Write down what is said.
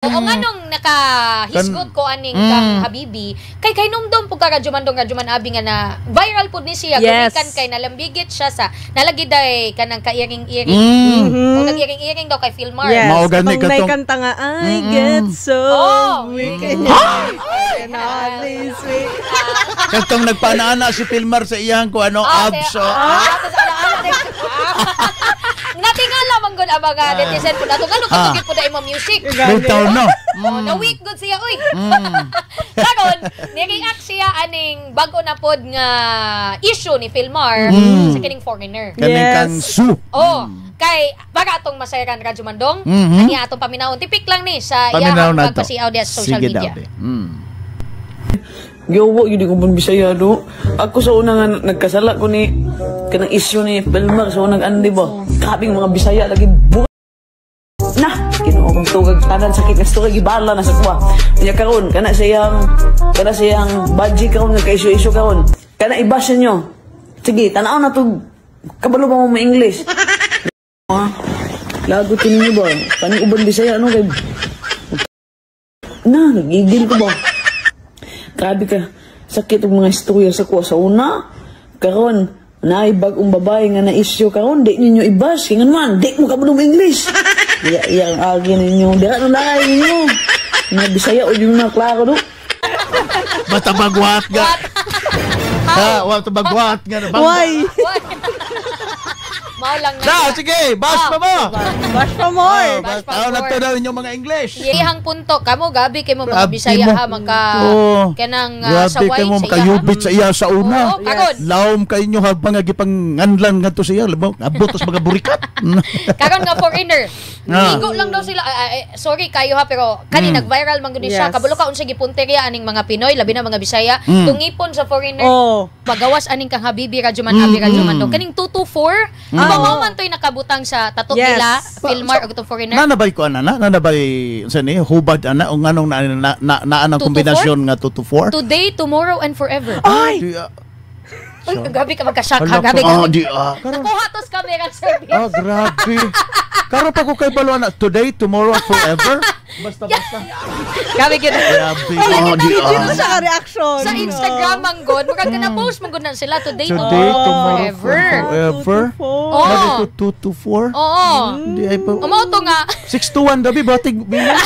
Oo, nganong nakahisgot ko aning kang Habibi kay kay numdum pud ka, Radyo Mandong, Radyo Man Abi, nga na viral pud ni siya gumikan kay nalambigit siya sa nalagiday kanang kairing-iring. O nag-iring-iring daw kay Philmar. Yes. Mao gani Katong may katong- kanta nga, "I get so weak and hardly speak." Katong nagpanaana si Philmar sa iyang ko ano Ah, abs. Ah, tas ala-ala din. Ah. Natingala man gud ang mga netizen pud ato ngano katugid pud imong music. Bitaw no. Oh, na weak good siya uy. Karon, ni-react siya aning bago na pod nga issue ni Philmar sa kining foreigner. Kaning kang Su. Oh, kay para atong masayran, Radyo Mandong, ani atong paminawon. Tipik lang ni sa Paminaw iyahang na to. pagpasiaw diya sa social Sige media. daw, be. Giuwo yun ko pun Bisaya do. Ako sa una nga nagkasala ko ni kanang issue ni Philmar sa unang andi ba. Kaping mga Bisaya lagi bu na Ginoo kong tugag tanan sakit nga tugag gibala na sa kuwa. Unya karon kana siyang budget karon nga ka-issue-issue karon. Kana i-bash ninyo. Sige, tan-aw na to, kabalo ba mo mo English? Ah, lagot to ninyo ba? Kaning uban Bisaya no kay na nagigil ko ba? Grabe ka. Sakit og mga istorya sa kuha sa una. Karon, naay bag-ong babae nga na-issue karon, di ninyo i-bash. Kaya man, di mo kabalo mo English. Iya, iya ang agi ninyo. Dira na lahay ninyo. Mga Bisaya o yung mga klaro do. Basta bagwat nga. Ha, wa bagwat nga. Why? Mao lang na. Na, sige, bash pa mo. Bash pa more. Bash pa Tao na more. to daw inyong mga English. Iyang punto kamo gabi kay mo mga Grabe Bisaya mo. ha maka Oo. kanang Grabe saway kay mo sa iya. makayubit sa iya sa una. Oo, karon. Laom kay inyo habang nga gipanganlan ngadto sa iya, labaw, abot sa mga burikat. Karon nga foreigner. Igo lang daw sila. Ah, ah, eh, sorry kayo ha, pero kani nag-viral man gud ni siya. Kabalo ka unsa gipunteriya aning mga Pinoy, labi na mga Bisaya, tungipon sa foreigner. Pagawas aning kang Habibi, Radyo Man Abi, Radyo Man do. Kaning 224, di ba mao man to'y nakabutang sa tattoo nila, Philmar og itong foreigner? Nanabay ko ana na, nanabay sa ni hubad ana o nganong na na na, na anang 2 to kombinasyon nga 2 to 4? Today, tomorrow and forever. Ay! Di, ah, Uy, gabi ka magka-shock ha, hala gabi ko, ka. ah, di, ah. Karon, Nakuha tos camera service. ah, grabe. Karon pa ko kay balo ana, today, tomorrow, and forever. Basta basta. Gabi gyud. Grabe. Ah, di, ah. Dito siya ka reaction. Sa Instagram man gud, murag ka na post man gud na sila today, Today, tomorrow, tomorrow, forever. forever. Oh. Mali to 2 to 4. Oo. Di ay pa. Umao to nga. 6 to 1 dabi batig bilang.